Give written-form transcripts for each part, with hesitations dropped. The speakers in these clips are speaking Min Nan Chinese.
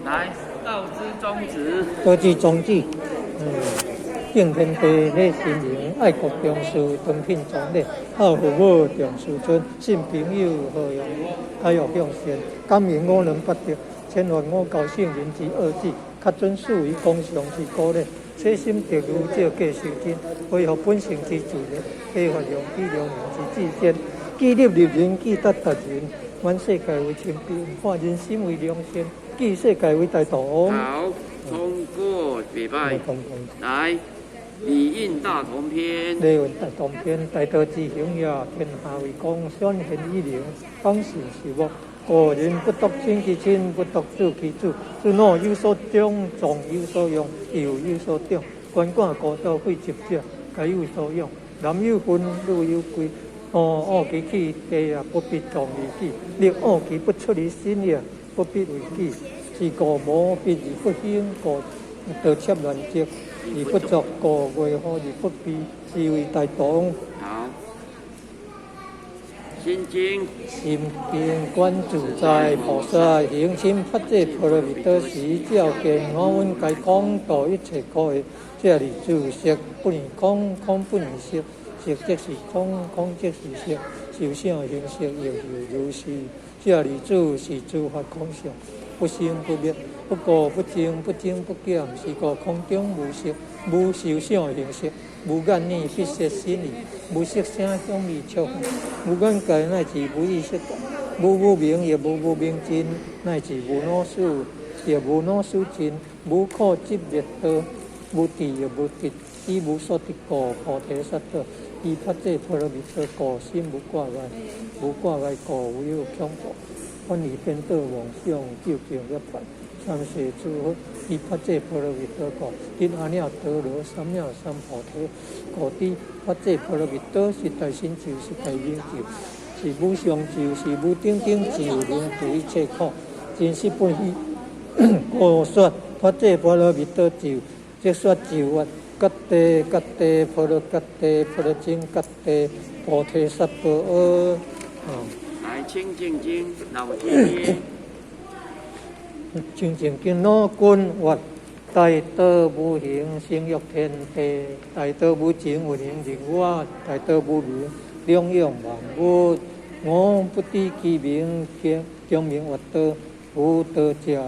來，道之宗旨。道之宗旨，敬天地，禮神明，愛國重視，敦品崇禮，孝父母，重子孫，信朋友，和養大欲向善，感應五能八德，千萬五高聖人之惡智，恪遵四維公常之古禮，切心得如照過修真，恢復本性之自然，開發良知良能之至善，己立立人，己達達人，觀世界為清淨，化人心為良善，記世界為大同。好，通過禮拜。來，禮運大同篇。禮運大同篇，大道之行也，天下為公，選賢與能，講信修睦。古人不獨親其親，不獨子其子，子老有所長，壯有所用，幼有所長。鰥桿孤獨廢疾者，皆有所養。男有分，女有貴。惡其氣，地也不必壯而己；力惡其不出於心也，不必為己。是故無必而不興，故盜竊亂積而不作，故為禍而不避，是為大同。好。心經。心經觀自在菩薩行深般若波羅蜜多時，照見五蘊皆空，度一切苦厄。這裡注釋不離空，空不離色，色即是空，空即是色，受想行識亦復如是。這裡注是諸法空相，不生不滅，不垢不淨，不增不減，是故空中無色，無受想行識，無眼耳鼻舌身意，無色聲香味觸法，無眼界乃至無意識界，無無明亦無無明盡，乃至無老死亦無老死盡，無苦集滅道，無智亦無得，以無所得故，菩提薩埵，依般若波羅蜜多故，心無掛礙，無掛礙故，無有恐怖，反離顛倒妄想，究竟涅槃。三世諸佛依般若波羅蜜多故，得阿耨多羅三藐三菩提。故知般若波羅蜜多是大神咒，是大明咒，是無上咒，是無頂頂咒，能除一切苦。真實不虛。故說般若波羅蜜多咒，即說咒曰：揭諦揭諦波羅揭諦波羅僧揭諦菩提薩婆訶。來，清淨經老天爺。清淨經老君曰：大道無形，生育天地；大道無情，運行人我；大道無名，養育萬物。吾不知其名，強名曰道。夫道者，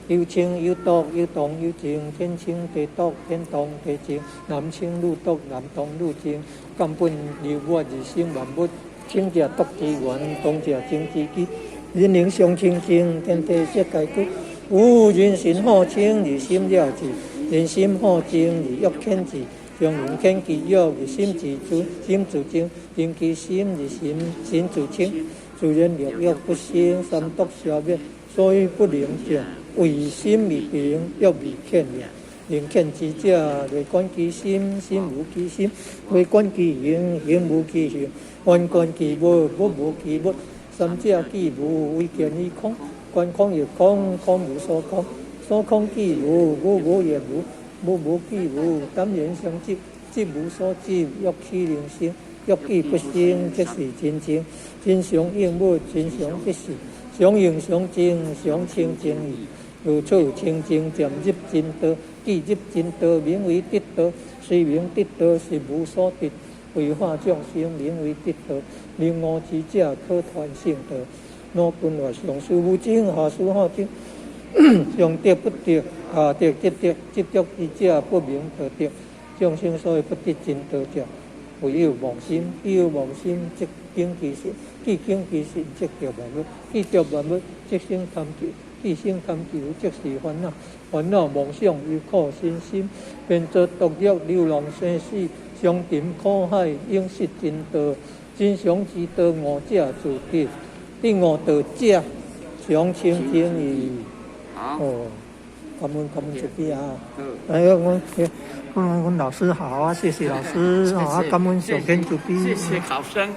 有清有濁，有動有靜。天清地濁，天動地靜。男清女濁，男動女靜。根本流物，而生萬物。清者濁之源，動者靜之基。人靈相清淨，天地色皆具。吾人心好清而心了之，人心好靜而欲遣之。常人遣其欲而心自主，心自靜；靜其心而心心自清。自然六欲不生，三毒消滅，所以不能靜。為心未平，欲未遣也。能遣之者，惟觀其心，心無其心；惟觀其形，形無其形；反觀其物，物無其物。三者既無，唯見於空。觀空亦空，空無所空；所空既無，物無亦無，物無既無，淡然相執，執無所執，欲豈能生？欲既不生，即是真清。真常應物，真常即是，常應常淨，常清淨義。如此清淨，漸入真道。既入真道，名為得道。雖名得道，實無所得。為化眾生，名為得道。明悟之者，可傳聖道。老君話：上師無情，下師好情。上得不得，下得即得。執著之者，不名道得。眾生所以不得真道者，唯有妄心。既有妄心，則境其心；既境其心，則著萬物；既著萬物，則生貪求；既生貪求，則是煩惱。煩惱妄想，憂苦身心，便作毒藥，流浪生死，相沉苦海，永失真道。真常之道，悟者自得。得悟道者，常清淨義。哦，感恩感恩慈悲啊！哎呀，我阮老師好啊，謝謝老師啊，感恩上天慈悲。謝謝考生。